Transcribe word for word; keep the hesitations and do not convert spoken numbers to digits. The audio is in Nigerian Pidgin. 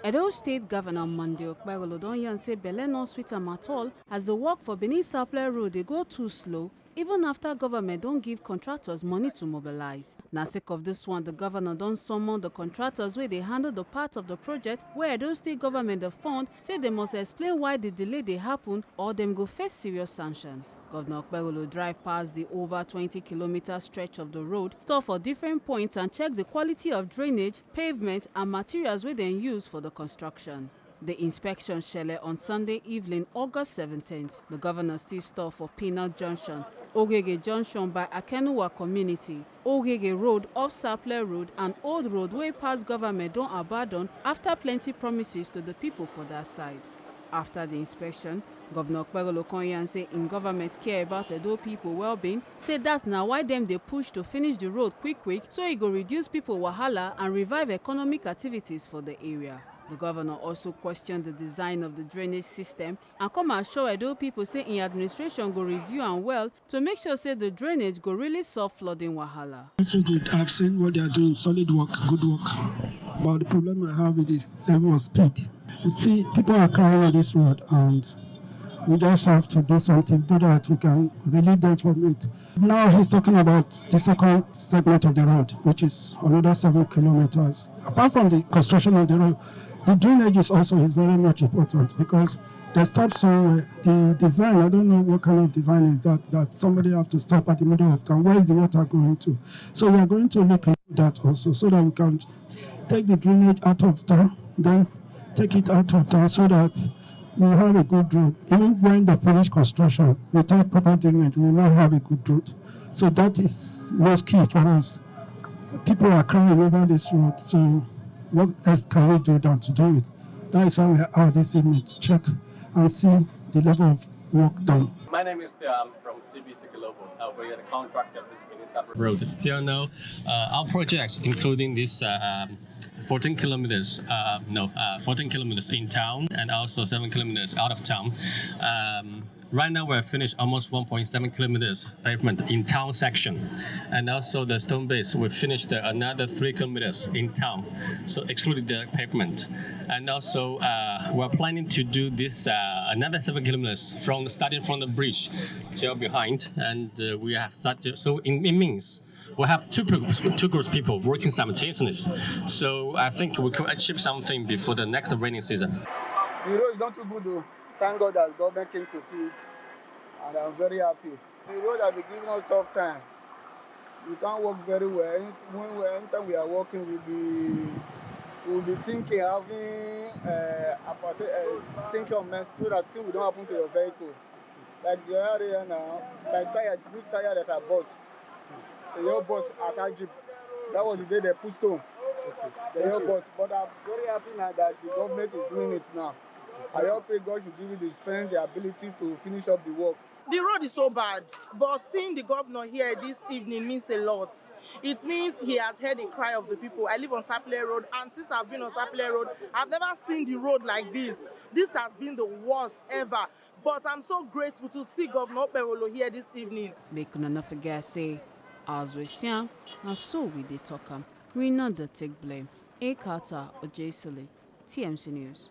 Edo State Governor Monday Okpebholo don yarn say belle no sweet am at all as the work for Benin Sapele Road dey go too slow, even after government don give contractors money to mobilize. Na sake of this one, the governor don summon the contractors wey dey handle the part of the project wey Edo State government dey fund, say they must explain why the delay dey happen or dem go face serious sanction. Governor Okpebholo drive past the over twenty kilometer stretch of the road, stop for different points and check the quality of drainage, pavement and materials wey dem use for the construction. The inspection shele on Sunday evening, August seventeenth. The governor still stop for Peanut Junction, Ogege Junction by Akenuwa community, Ogege Road off Sapele Road and Old Road wey past government don abandon after plenty promises to the people for that side. After the inspection, Governor Okpebholo come yarn say im government care about Edo people well-being, say that na why dem dey push to finish the road quick quick so e go reduce people wahala and revive economic activities for the area. The governor also question the design of the drainage system and come assure Edo people say im administration go review am well to make sure say the drainage go really solve flooding wahala. So good. I've seen what they are doing, solid work, good work. But the problem I have with the level of speed. You see, people are crying on this road, and we just have to do something so that we can relieve them from it. Now he's talking about the second segment of the road, which is another seven kilometers. Apart from the construction of the road, the drainage is also is very much important because they stop somewhere. The design, I don't know what kind of design is that, that somebody have to stop at the middle of town. Where is the water going to? So we are going to look into that also so that we can take the drainage out of town, then take it out of town so that we have a good road. Even when they finish construction, without proper drainage, we will not have a good road. So that is most key for us. People are crying over this road, so what else can we do than to do it? That is why we are out this evening to check and see the level of work done. My name is Theo. I'm from C B C Global. Uh, we're the contractor of the Benin Sapele Road. Till now, uh, our projects, including this uh, um, fourteen kilometers, uh, no, uh, fourteen kilometers in town and also seven kilometers out of town. Um, right now, we've finished almost one point seven kilometers pavement in town section, and also the stone base. We finished uh, another three kilometers in town, so excluding the pavement. And also, uh, we're planning to do this uh, another seven kilometers from starting from the bridge till behind, and uh, we have started. So it, it means we have two groups, two groups of people working simultaneously. So I think we could achieve something before the next rainy season. The road is not too good though. Thank God that government came to see it, and I'm very happy. The road has been giving us tough time. We can't work very well. Any- When we, anytime we are working, we'll be we'll be thinking, having uh, apart- uh, thinking of mess so that thing will not happen to your vehicle. Like the other day now, my tire, new tire that I bought, the whole bus attack jeep. That was the day they put stone. The whole bus. But I'm very happy now that the government is doing it now. I hope pray God should give you the strength, the ability to finish up the work. The road is so bad, but seeing the governor here this evening means a lot. It means he has heard the cry of the people. I live on Sapele Road, and since I've been on Sapele Road, I've never seen the road like this. This has been the worst ever. But I'm so grateful to see Governor Okpebholo here this evening. Make una no forget say, as we see am, na so we dey talk am. We no dey take blame. A Carter Ojesili, T M C News.